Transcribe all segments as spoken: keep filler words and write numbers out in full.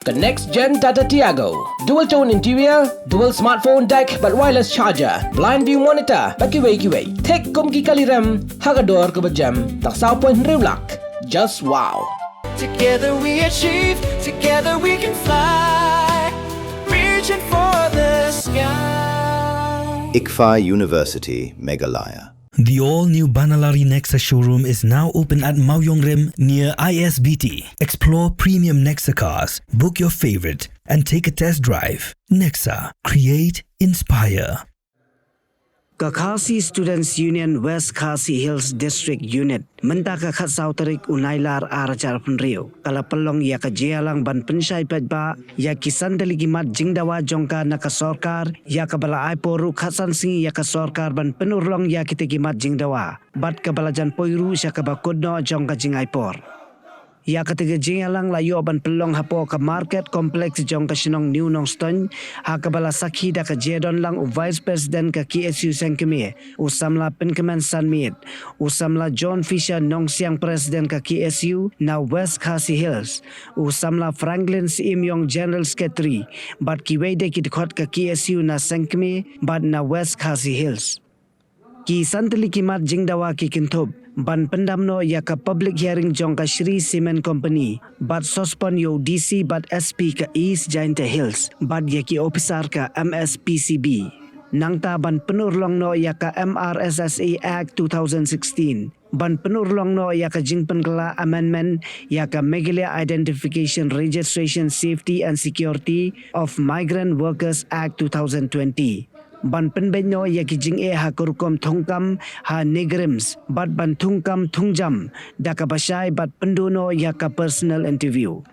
The next gen Tata Tiago. Dual tone interior, dual smartphone deck bad wireless charger, blind view monitor bad kiwei kiwei. Thik kum ki kali rem ha ka dor kaba jem, tang saw point hynriew lak. Just wow. Together we achieve, together we can fly. Reaching for the sky. ICFAI University, Meghalaya. The all-new Banalari Nexa showroom is now open at Mawiong Rim near I S B T. Explore premium Nexa cars, book your favorite, and take a test drive. Nexa, create, inspire. Ka Khasi Students Union West Khasi Hills District Unit, mynta ka khatsaw tarik u Nailar ar hajar hynriew, ka la pynlong ïa ka jingïalang ban pynshai paidbah ïa ki san tylli ki mat jingdawa jong ka na ka sorkar, ïa kaba la ai por ruh khatsan sngi ïa ka sorkar ban pynurlong ïa kita ki mat jingdawa, bad kaba la jan poi ruh sha kaba kut noh jong ka jingai por. Ïa kata ka jingïalang la ïoh ban pynlong hapoh ka Market Complex jong ka shnong New Nongstoiñ, ha kaba la sakhi da ka jingdon lang u Vice President ka K S U Sengkmie, u samla Pynkmen Sanmiet, u samla John Fisher Nongsiang President ka K S U na West Khasi Hills, u samla Franklin Syiem Ïong General Secretary, bad kiwei de ki dkhot ka K S U na Sengkmie bad na West Khasi Hills. Ki san tylli ki mat jingdawa ki kynthup ban pyndam noh ïa ka public hearing jong ka Shree Cement Company, bad suspend ïa u D C bad S P ka East Jaintia Hills, bad ïa ki ophisar ka M S P C B. Nangta ban pynurlong noh ïa ka M R S S A Act two thousand sixteen, ban pynurlong noh ïa ka jingpynkylla amendment ïa ka Meghalaya Identification, Registration, Safety and Security of Migrant Workers Act two thousand twenty. Ban pynbeit noh ïa ki jingeh ha ka rukom thungkam ha NEIGRIHMS, bad ban thungkam thungjam da kaba shai bad pynduh noh ïa ka personal interview.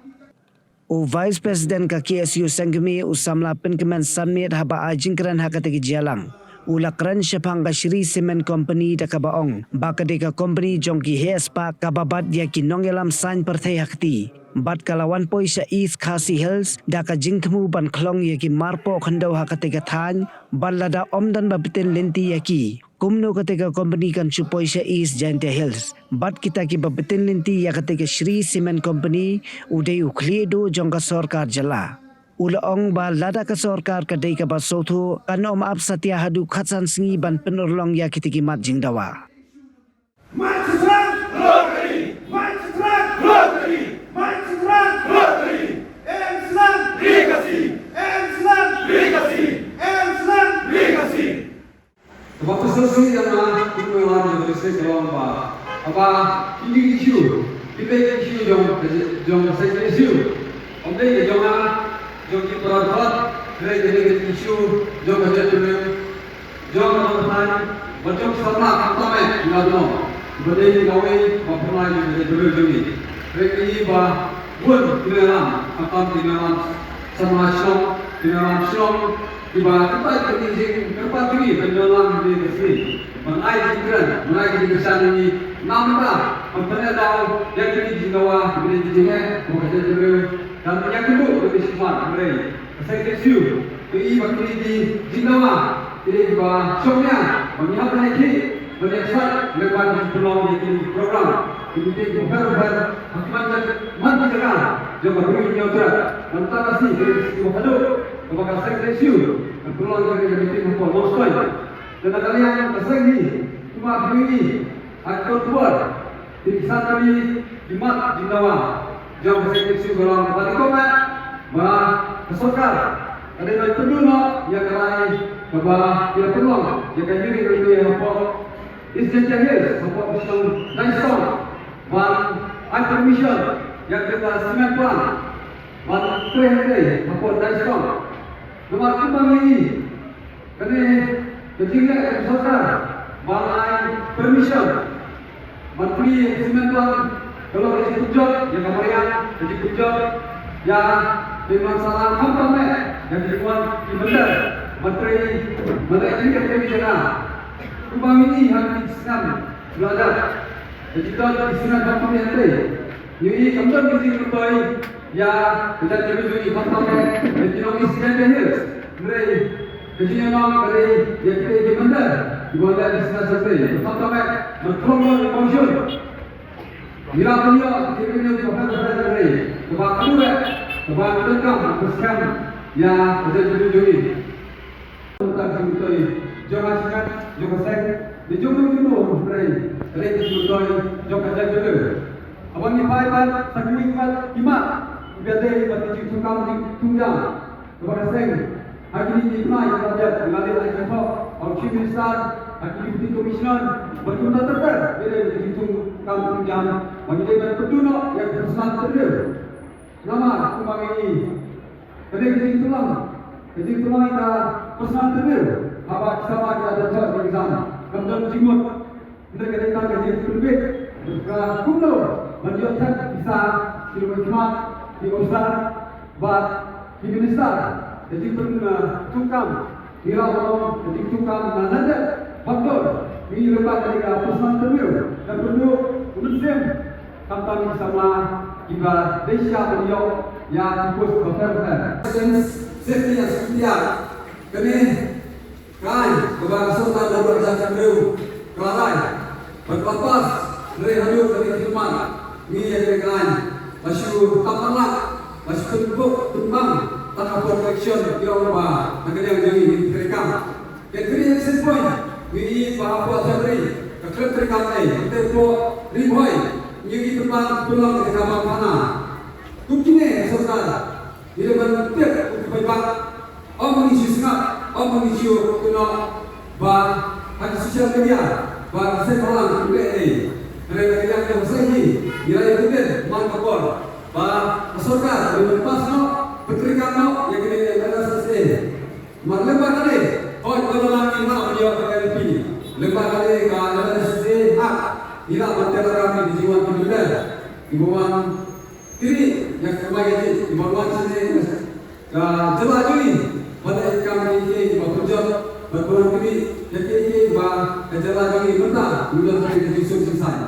U Vice President ka K S U Sengkmie, u samla Pynkmen Sanmiet, haba ai jingkren ha kata ka jingïalang, u la kren shaphang ka Shree Cement Company da kaba ong ba ka dei ka company jong ki heh spah kaba bat ïa ki nongïalam saiñ pyrthei ha kti, bad ka la wan poi sha East Khasi Hills da ka jingthmu ban khlong ïa ki marpoh khyndew ha kata ka thaiñ, bad lada ym don ba btin lynti ïa ki, kumno kata ka company kan shu poi sha East Jaintia Hills? Bad kita kiba btin lynti ïa kata ka Shree Cement Company, u dei u khlieh duh jong ka sorkar jylla. U la ong ba lada ka sorkar ka dei kaba sngewthuh, kan ym ap satia haduh khatsan sngi ban pynurlong ïa kita ki mat jingdawa. Mait Shree! Lottery! Mait Shree! Lottery! Mait Shree! Lottery! Em Shree! Legacy! Em Shree! Legacy! Em Shree! Legacy! Kaba pynshai ïa nga, kumno wan ïa ka seng ka long ba, haba kine ki issue, kine ki issue jong, jong ka seng ka issue. Ym dei ka jong nga, jong ki para dkhot, hynrei kine ki issue jong ka jaitbynriew, jong ka nongthaw, bad jong ki samla khamtam eh, nga dei, ba dei kawei ba pynlait jong ka jaitbynriew jong ngi. Hynrei ngi ba bun ki nongïalam, khamtam ki nongïalam samla shnong, ki nongïalam shnong, kiba kyntait ïa ka jingkyrpad jong ngi ban ïalam ïa ka sngi, ban ai jingkren, ban ai jingkyrshan ïa ngi, namar ba ban pynlong ïa kine ki jingdawa, kine ki jingeh, ba ka jaitbynriew kan ïakynduh ïa ka jingshit, hynrei ka seng ka issue, ka i ba kine ki jingdawa, kine kiba shong ïa, ba ngi hap ban ïakhih, ban ïasaid, lem bad ban pynlong ïa kine ki program, ki meeting bapher bapher, ha ki man jait man ki jaka jong ka Bri u Hynñiewtrep. Mynta ka sngi ka dei ka sngi ba khatduh kaba ka seng ka issue kan pynlong ïa kane ka meeting hapoh Nongstoiñ. Te na ka liang ka seng hi, kumba phi ïohi ha ka khubor, ki san tylli ki mat jingdawa jong ka seng ka issue ka long kaba nyngkong eh, ba ka sorkar ka dei ban pynduh noh ïa ka rai kaba ki la pynlong ïa ka Unit Railway hapoh East Jaintia Hills, hapoh ka shnong Daisong, ban ai permission ïa ka cement plant ban trei hangtei hapoh Daisong. Namar kumba ngi ïohi, kane ka jingleh ka sorkar ban ai permission ban trei ïa ka cement plant, ka long ka jingkynjot ïa ka mariang, ka jingkynjot ïa ka imlang sahlang, khamtam eh ïa ka jingwan ki mynder ban trei, ban leh kane ka trei jaka. Kumba ngi ïohi ha kine ki snem ba la dep, ka jingdon ki snem ba pynïaid, ngi ïohi kam don ka jingmyntoi ïa ka jaitbynriew jong ngi, khamtam eh ïa ki nong East Jaintia Hills. Hynrei ka jingïalam ka dei ïa ki, ki mynder kiba leh business hangtei, khamtam eh ban pynlong ïa ka motion. Ngi la pynïoh ki, ki, ki, ki, hynrei kaba khatduh eh, Kaba ngi donkam ban pynskhem ïa ka jaitbynriew jong ngi. Tang ka jingmyntoi jong ka seng, jong ka seng, ne jong ka jingmyntoi, hynrei ka dei ka jingmyntoi jong ka jaitbynriew. Haba ngi phai bad sa kawei pat ki mat kiba dei bad ka jingthungkam jingthungjam kaba ka seng ha kine ki bnai kiba la dep, nga la leit ha ki thok, ha u Chief Minister, ha ki Deputy Commissioner bad kumta ter ter, ka dei ka jingthungkam thungjam ba ngi dei ban pynduh noh ïa ka personal interview. Namar kumba ngi ïohi, ka dei ka jingtymmen, ka jingtymmen ka personal interview haba ki samla ki la dep thoh exam, kam don jingmut. Hynrei ka dei tang ka jingpynbit ka kumno ban ïoh thep pisa ki nongmihkhmat, ki ophisar bad ki minister. Ka jingpynthungkam ngi la ong ka jingpynthungkam na lade bad dor. Ngi lyngba kane ka personal interview, ka pynduh u mynsiem khamtam ki samla kiba dei sha ban ïoh ïa ki post bapher bapher. Safety and Security Act, kane ka aiñ kaba ka sorkar ka la buh ha ka jaitbynriew ka la rai bad ka la pass, hynrei haduh kane ka khlieh ngi ïa kane ka aiñ la shu tap paralok, la shu pynbok pynbang tang ka protection, ïa, ba na ka liang jong ngi ngin treikam. Ka three action point, ngi ïohi ba hapoh Jaintia ka khlem treikam ei, hangtei hapoh Ri Bhoi ngi ïohi pynbang pynlong ka jaka bam thana. Kum kine ka sorkar ngi dei ban tip kum ki paidbah. Ym ngi shu sngap, ym ngi shu kynnoh ba ha ki social media ba ki seng bhalang ki leh ei. Hynrei na ka liang jong ka seng hi ngi la ïathuh man ka por ba ka sorkar ka dei ban pass noh, pyntreikam noh ïa kine ki L S S A. Namar lyngba kane, hooid, ka la nang ngi lah ban ïoh ka L P. Lyngba kane ka L S S A Act, ngi lah ban tip ïa ka jingwan ki member kiba wan Tini, ïa ka kamai ka jing, kiba wan shane, ka jylla jong ngi, ban ai kam ïa kiei kiei kiba pynjot, ban pynlong kmie, ïa kiei kiei kiba ka jylla jong ngi mynta, ngi don ha ka jingsuk jingsaiñ.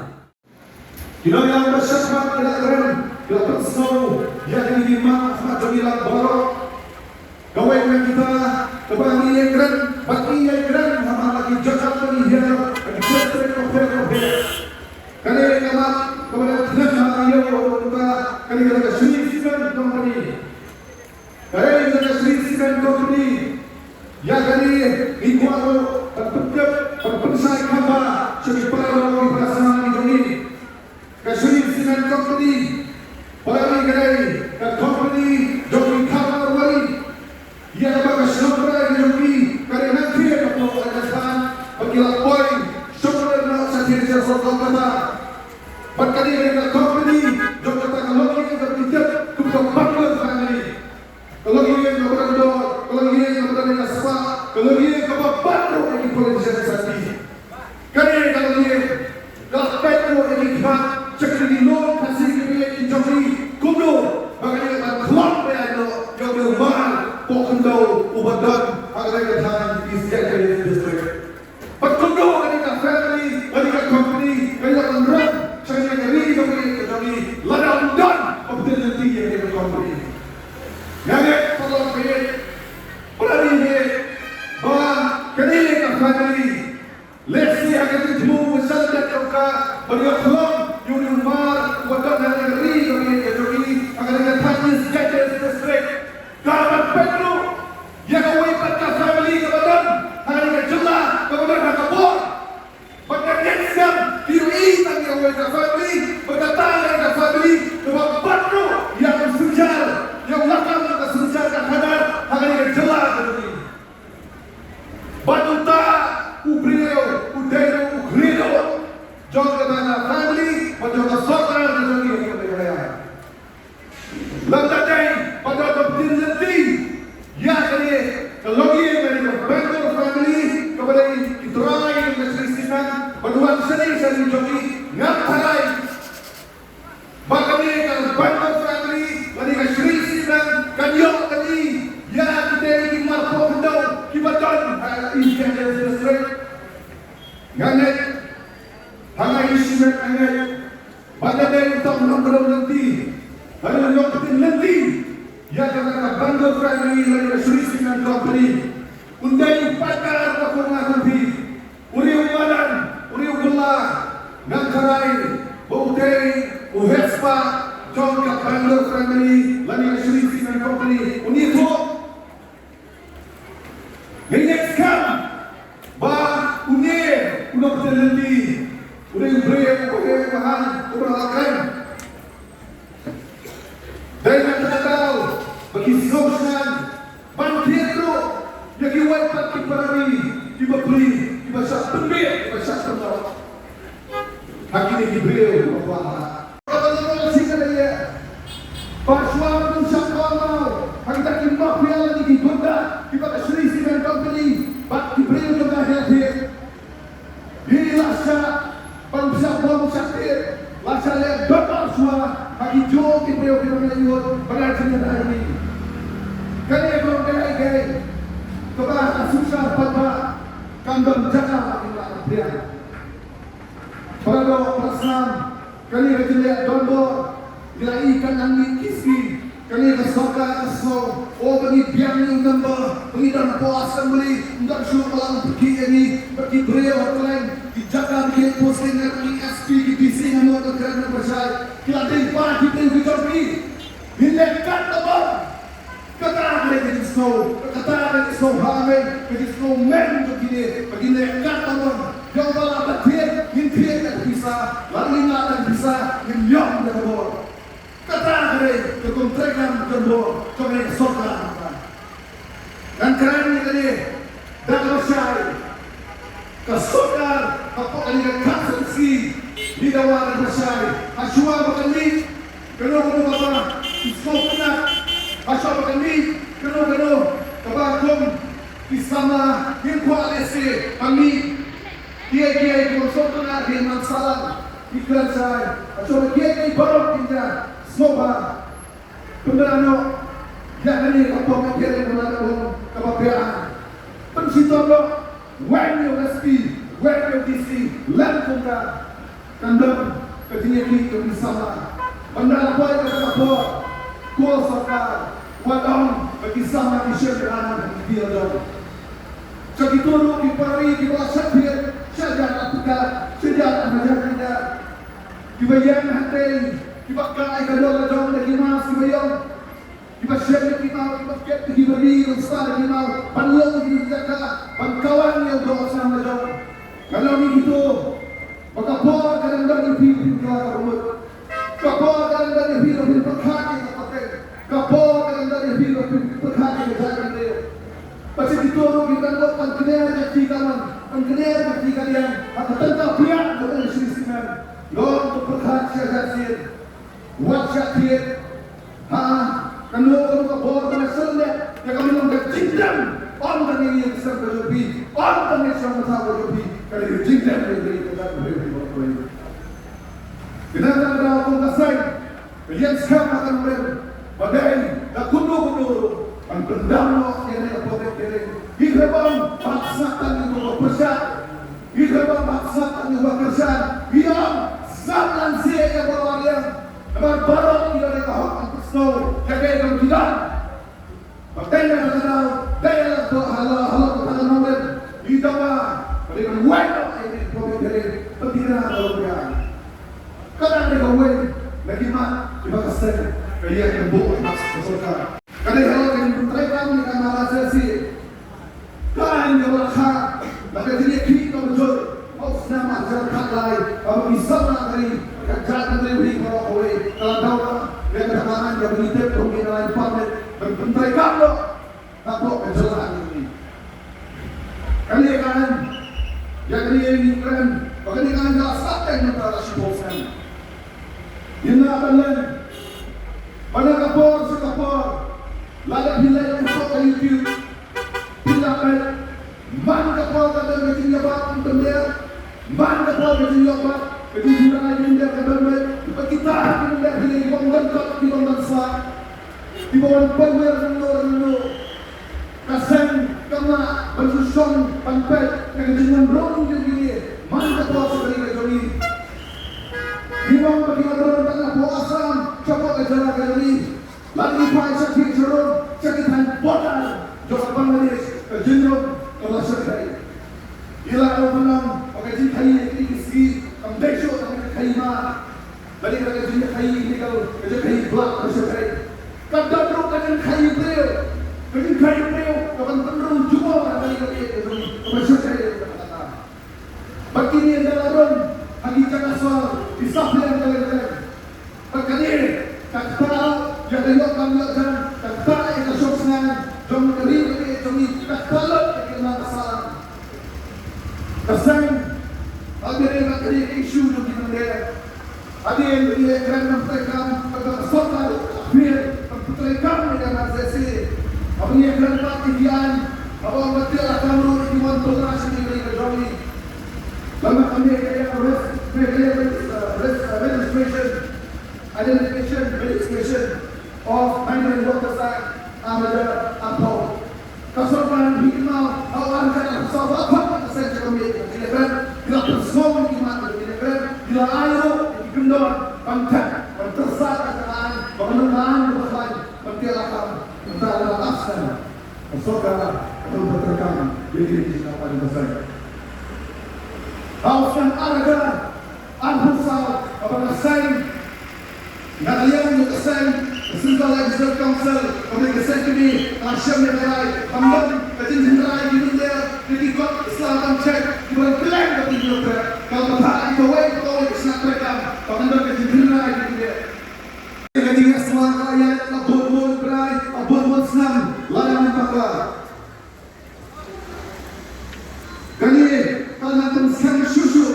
Ki nongïalam ba shakhmat ki la kren, ki la pynsngew, ïa kine ki mat, mat jong ngi la baroh. Kawei na kita, kaba ngi ïakren, bad ngi ïakren, ha man la ki jaka ba ngi hiar, ha ki district bapher bapher. Kane ka mat, kaba la kren ha ïew, kaba kane ka Shree Cement Company. Kane ka Shree Cement Company. Ïa kane, ngi kwah ruh, ban pyntip, ban pynshai khamba, sha ki para lok, ki para samla jong ngi. Ka Shree Cement Company, ba ka dei ka company jong ki khatar wari. Ïa kaba ka shnong trai ka jong ki ka dei nangkyrpad ka poi ka jaka ba ki la poi shong lem noh sha City Council Kolkata. Bad ka dei ka company jong kata ka longïing kaba ki tip kum ka Butler family. Ka longïing kaba don dor, ka longïing kaba don ïa ka spah, ka longïing kaba bad ruh ïa ki politician sati. Kane ka longïing ka la peit ruh ïa ki khmat sha kine ki lum Khasi ki peit ki jong ki kumno ba kane ka khlong ba ïaid noh ïa u Mar Pohkhyndew uba don ha kane ka thaiñ East Jaintia Hills District. Bad kumno kane ka family, kane ka company ka ïoh ban run sha kane ka ri kaba ïeit ka jong ngi lada ym don ba pynlynti ïa kane ka company. Nga ngeit paralok ba ïeit, paralok ba ïeit, ba kane ka family lehse ha ka jingthmu ba sha lade jong ka ban ïoh khlong ïa u Mar uba don ha kane ka ri kaba ïeit ka jong ngi, ha kane ka thaiñ East Jaintia Hills District. Ka ban peit ruh ïa kawei pat ka family kaba don ha kane ka jylla, kaba don ha ka bor. Bad ka ngeit skhem, ki ïohi tang ïa kawei ka family, bad kata ka dei ka family kaba bat ruh ïa u synshar, ïa u lakam ka synshar ka khadar ha kane ka jylla ka jong ngi. Bad uta u briew u dei ruh u khlieh jong kata ka family bad jong ka sorkar ka jong ngi ha kane ka daw. Lada dei ba don ba pynlynti ïa kane ka longïing kane ka Bangalore family kaba dei ki trai ka Shree Cement ban wan shane sha ri jong ngi, ngam tharai ba kane ka Bangalore family lane ka Shree Cement kan ïoh kane ïa kitei ki Mar Pohkhyndew kiba don ha East Jaintia Hills District. Nga ngeit, ha nga i shimet nga ngeit ba lada dei uta u nongkynnoh lynti, lane u nongpynlynti ïa kata ka Bangalore family lane ka Shree Cement Company, un dei u paidbah ba kum nga kum phi, u riew madan, u riew bylla, ngam tharai ba utei u heh spah jong ka Bangalore family lane ka Shree Une u ngi ïohsngew ba une u nongpynlong lynti u dei u briew uba heh uba haiñ uba la kren. Dei na kata ka daw ba ki sngewsih ban thied ruh ïa kiwei pat ki para ri kiba pli, kiba shah pynbeit, kiba shah pynlong. Ha kine ki briew kiba kwah ha kaba la ong shi ka dei ïa ba shuwa ban shah kynmaw ha kita ki mafia lane ki gunda kiba ka Shree Cement Company bad ki briew jong ka heh thied. Hi la shah ban shah bom shah tied, la shah leh dor shuwa ha ki jong ki briew kiba ngi ïoh ba la jin da ni. Kane ka long kaei kaei kaba ka suk sa pat ba kam don jaka ba ki la pdiang. Para doh para snam, kane ka jingleh donbor ngi la ïohi kan nang mih ki sngi. Kane ka sorkar ka sngew o ba ngi biang ïa u number ba ngi don hapoh Assembly, ym don shuh ba la pyrkhi ïa ngi. Bad ki briew ha kylleiñ ki jaka ba ki posting, ki S P, ki D C, nga mut ban kren ban pyrshah, ki la dei ba ki briew ki jong ki. Ngin leh katba bor. Kata ka dei ka jingsngew, kata ka dei ka jingsngew ha ngi, ka jingsngew mem jong kine ba kin leh katba bor. Ïa uba la thied ngin thied da ka pisa, lada ngim lah da ka pisa ngin ïong da ka bor. Kata ka dei ka kum treikam jong bor jong kane ka sorkar. Ngan kren ïa kane da kaba shai. Ka sorkar hapoh kane ka constituency ngi dawa da kaba shai, ha shuwa ba kan mih kano kano kaba ki sngewtynnat, ha shuwa ba kan mih kano kano kaba kum ki samla, ngim kwah lehse ban mih. Kiei kiei kiba sngewtynnat ki man sahlang, ki kren shai. Ha shuwa ba kiei kiei baroh kin ïa sngewbha. Pynbna noh ïa kane ka public hearing kaba la dang long kaba biang. Pynshitom noh, weng ïa u S P, weng ïa u D C, lem kumta. Kan don ka jingïakhih jong ki samla. Ban da la poi kata ka por, ko sorkar, wat ong ba ki samla ki shem ka ran ha ki deal jong. Sha kito ruh ki para ri kiba la shah thied, shah ïaid la pyrkhat, shah ïaid la hajar hajar. Kiba ïeng hangtei, kiba kai ka doh ka jong da ki mask kiba ïong. Kiba shem ïa ki maw, kiba kep ïa ki byrni, kiba stad ïa ki maw, ban long ïa ki jaka, ban kawang ïa u doh u sam la jong. Nga ong ïa kito ba ka por ka dang don ïa phi, phi kylla ka mut. Ka por ka dang don ïa phi ba phin pyrkhat ïa ka pateng. Ka por ka dang don ïa phi ba phin pyrkhat ïa ka jaitbynriew. Bad sha kito ruh kiba dang mut ban kner ka kti kamon, ban kner ka kti kadiang ha ka tang ka pliang ka dang Shree Cement, long to pyrkhat sha ka sien. Wat shah thied ha kano kano ka bor ba la sngewlem ïa ka mynnong ka jingdem. Ym tang ïa ka seng ka jong phi, ym tang ïa ka seng ka jong phi, ka dei ka jingdem ïa ka ri ka jaitbynriew. Kane ka daw kum ka seng ka ïeng skhem ha ka nongrim ba dei da kumno kumno ruh ban pyndam noh ïa kane ka public hearing. Ngi hap ban sngap tang ïa uba pyrshah. Ngi hap ban sngap tang ïa uba kyrshan. Ngi ong sngap lang seh ïa uba wan liang. Namar baroh ki don ïa ka hok ban pynsngew ïa kaei kaba ki don. Ba dei na kata ka daw, dei na kata ka daw, halor kata ka nongrim, ngi dawa ba dei ban weng noh ïa kane ka public hearing ba ki dang long biang. Ka dang dei ka weng na ki mat kiba ka seng ka ïeng ka buh ka sorkar. Ka dei halor ka jingpyntreikam ïa ka Mara C C. Ka aiñ kaba la kha na ka jingïakhih kaba jur ha u snem ar hajar khatlai, haba ki samla ka ri, ka jaitbynriew hi baroh kawei ka la dawa ïa kata ka aiñ kaba ngi tip kum ka Inner Line Permit ban pyntreikam noh hapoh ka jylla ka jong ngi. Kane ka aiñ, ïa kane ngi kren ba kane ka aiñ ka la sah teng mynta la shiphew snem. Ngim lah ban len ba na ka por sha ka por, lada phi leit hapoh ka YouTube, phi lah ban, man ka por ka don ka jingïabat pynbeit, man ka por ka jingïabat, ka jingïabat pynbeit ka don beit. Ba kita ki pynbeit phi leit, ki bym don kot, ki bym don sah, ki bym wan pynbeit nangno nangno. Ka seng kam lah ban shu shong ban peit na ka jingwan rung jong kine man ka por sha ka ri ka jong ngi. Ngi ong ba ki wan rung tang hapoh Assam, shapoh ka jylla ka jong ngi. Lada ngi phai sha ki jylla, sha ki thaiñ border jong ka Bangladesh, ka jingrung ka la shyrkhei. Ngi la ong ba ka jingkhaii ha kine ki sngi kam dei shuh tang ka jingkhaii ma. Lane ka jingkhaii illegal, ka jingkhaii blah, ka jingkhaii. Ka don ruh ka jingkhaii briew Ka jingkhia briew ka ban pynrung jubor ha ka ri ka ri ka jong ngi kaba shyrkhei ïa ka kata. Bad kine ynda la rung ha ki jaka sor ki saphriang ka leng leng. Bad kane ka ktah ïa ka ïoh kam ïoh jam, ka ktah ïa ka shong shngain jong ka ri ka ri jong ngi, ka ktah lut ïa ki nang ka sahlang. Ka seng, ka dei ka dei ka issue jong ki nongdie. Hadien ba ngi la kren ban treikam, ba ka sorkar ka pyrshah ban treikam ïa ka emergency. Haba ngi la kren pat ïa ki aiñ, haba ong ba te la kam ruh ïa ki mon tynrai sha ki ri ka jong ngi. Lada ka Meghalaya res-, Meghalaya res-, uh, res-, uh, registration, identification, registration of Migrant Workers Act, ar hajar arphew. Ka sorkar hi kynmaw, ha u ar hajar arphew saw ba khot ka seng jong ka miet, ki la kren, ki la pynsngew ki mat, ki la kren, ki la ai ruh ki kyndon ban thep, ban pyrsad ïa ka aiñ, ba kan don ka aiñ kaba khlaiñ ban kiew lakam. Mynta la last time ka sorkar ka don ban treikam ïa kine ki jingïaid ka seng. Ha u snem ar hajar arphew saw, haba ka seng, na ka liang jong ka seng, ka Central Legislative Council, kaba dei ka seng kmie, ka la shem ïa ka rai ban don ka jinghynrei ïa ki nongdie, ïa ki kot ki sla ban check, kiba kylleng ka Bri Hynñiewtrep. Ka la bthah ïa kawei pa kawei ka shnat treikam ba kan don ka jinghynrei ïa ki nongdie. Ka jingïasyllok ka la ïaid la bun bun bnai, la bun bun snem, la ïa mynta ka Kane ka la nang pynskhem shuh shuh.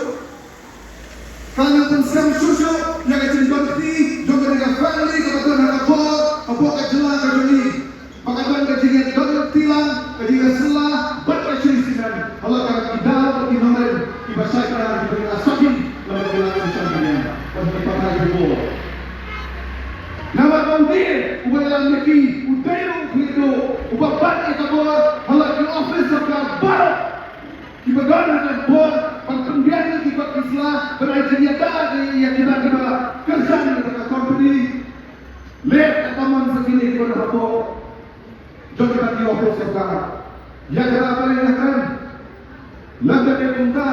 Ka la nang pynskhem shuh shuh ïa ka jingdon kti jong kane ka family kaba don ha ka bor, hapoh ka jylla ka jong ngi. Ba ka don ka jingïadon kti lang, ka jingïasylla bad ka shisien. Halor kata ki daw bad ki nongrim kiba shait ki bym ïa sakhi. Namar ba u dei uba ïalam ïa ki, u dei ruh u khlieh duh uba bat ïa ka bor ha la ki office sorkar baroh kiba don ha ka bor ban pynbiang ïa ki kot ki sla, ban ai jingïada ïa kiba kiba kyrshan ïa ka company. Leh ka kamon sa kine kiba don hapoh jong kiba ki office sorkar. Ïa kata ba ngi la kren. Lada dei kumta,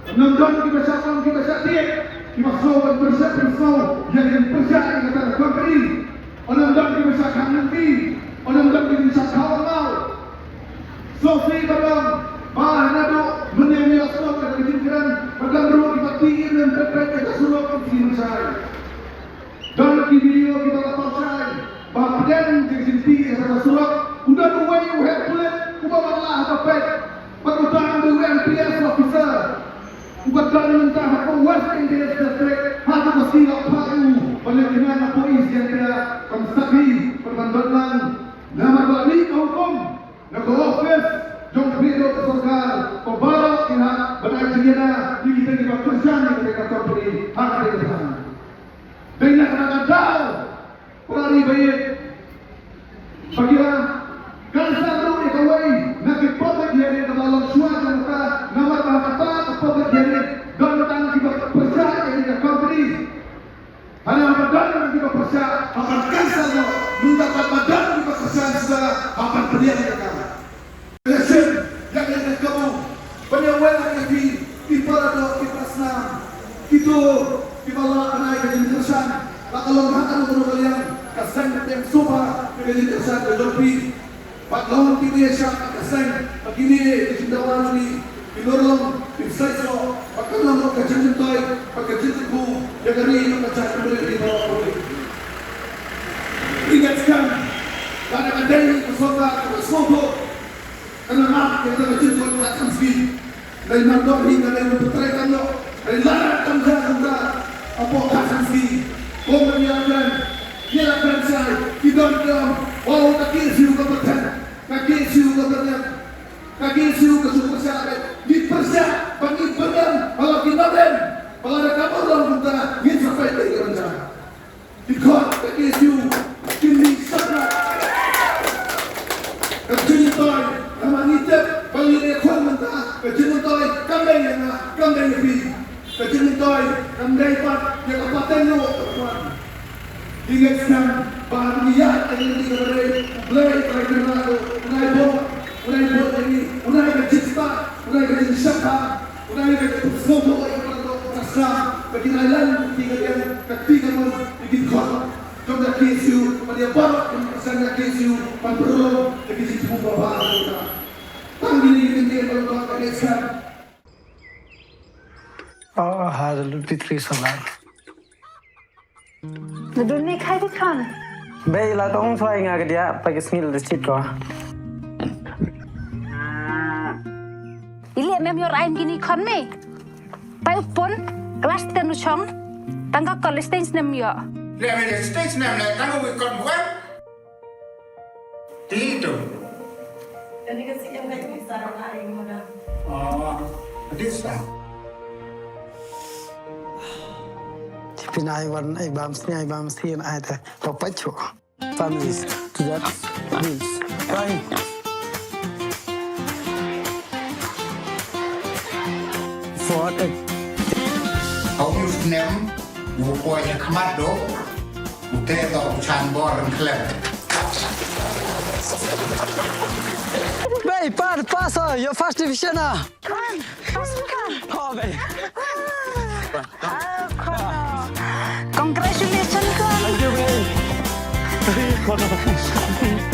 ym don kiba shah ong kiba shah tied, kiba sngew ban pyrshah pynsngew ïa ka jingpyrshah ïa kata ka company. Ym don kiba shah khang lynti, ym don kiba shah thaw yngaw. Sngewsih ba don, ba naduh mynne ym ïohsngew ïa ka jingkren, ba don ruh kiba tih ïa ka pet pet ïa ka surok ki sngi mynshai. Don ki video kiba la pynshai ba hapdeng jong ka jingtih ha ka surok, u don uwei u heh pulit uba watla haba peit bad u tang da u M P S officer uba don mynta hapoh West Jaintia Hills District. Ha kata ka sngi la phah ïa u ban leit kynnoh hapoh East Jaintia ban sakhi bad ban don lang. Namar ba la mih ka hukum na ka office jong ka pyrthei ka sorkar ba baroh ki hap ban ai jingïada ïa kita kiba kyrshan ïa kata ka company ha kata ka thaiñ. Dei na kata ka daw, para ri ba ïeit, ba ki la cancel ruh ïa kawei na ki public hearing kaba long shuwa jong kata, namar ba ha kata ka public hearing don tang kiba pyrshah ïa kata ka company. Hynrei haba don kiba pyrshah, haba cancel noh, mynta pat ba don kiba pyrshah shuwa, haba pynïaid ïa ka. Election, ïa ka election kabu ban ïa wan ïa phi, ki para doh, ki para snam, kito kiba lah ban ai ka jingkyrshan, la ka long ha kano kano ka liang, ka seng ka pdiang sngewbha ïa ka jingkyrshan ka jong phi. Bad long kine shah ka seng, bad kine ki jingdawa jong ngi, ki nongrim, ki saiso, bad ka long ka jingmyntoi bad ka jingkyrkhu ïa ka ri bad ka jaitbynriew baroh kawei. Ngi ngeit skhem lada ka dei ka sorkar kaba sngewthuh, kan ym ap ïa kata ka jingkut ka khamsngi. Dei nangta hi ka dei ban pyntrei kam noh, dei lada kam jia kumta hapoh ka khamsngi. Kumba ngi la kren, ngi la kren shai, ki don ki ong, oh, ka K S U ka pyrthei, ka K S U ka pyrthei, ka K S U ka shu pyrshah beit. Ngi pyrshah ba ngi pyrshah ba la ki nongrim, ba lada ka bor long kumta ngin sa peit ïa ka bynta. Ki khot ka K S U kin mih shaphrang. Ka jingmyntoi, namar ngi tip ba ngi ïakhun mynta, ka jingmyntoi kam dei ïa nga, kam dei ïa phi. Ka jingmyntoi kam dei pat ïa ka pateng ruh ka kwah. Ngi ngeit skhem ba ngi ïaid ïa ka lynti kaba dei, U Blei u la kyrpad, u la bud, u la bud ïa ngi, u la ka jingstad, u la ka jingshaphrang. Nga ïa ka jingpynsngewthuh ïa ka paralok ka Assam, ba kin ïalam ka kti ka liang, ka kti ka mon, ïa ki khot. Jong ka K S U, ban ïa baroh ki nongkyrshan ka K S U ban pynurlong ïa ki jingthmu babha jong ka. Tang kine ki kyntien ba long ka next step. Oh, hallelujah, P three solar. Nadun ni khai di khan. Bei la tong chwai nga ka dia pa ki sngi la chit ko. Ili mem yor ain kini khon me. Pai u pun, class ten u chong, tang ka college stage nem ïoh. Le me le stage nem le tang ka wi kon buan. Ti tu. Kani ka si yang kai ni sarang ai mo da. Oh, this time. Pin ai wan ai bam sni ai bam sni ai ta. Papacho. Families to that bills. Fine. For the Hau yu snem, yu poi ha khmat do, u te do u chan bor ren khlem. Bei, par, pass, oh, your first division, ah. Come on, pass, come on. Oh, bei. Oh, come on. Congratulations, come on. Thank you, bei.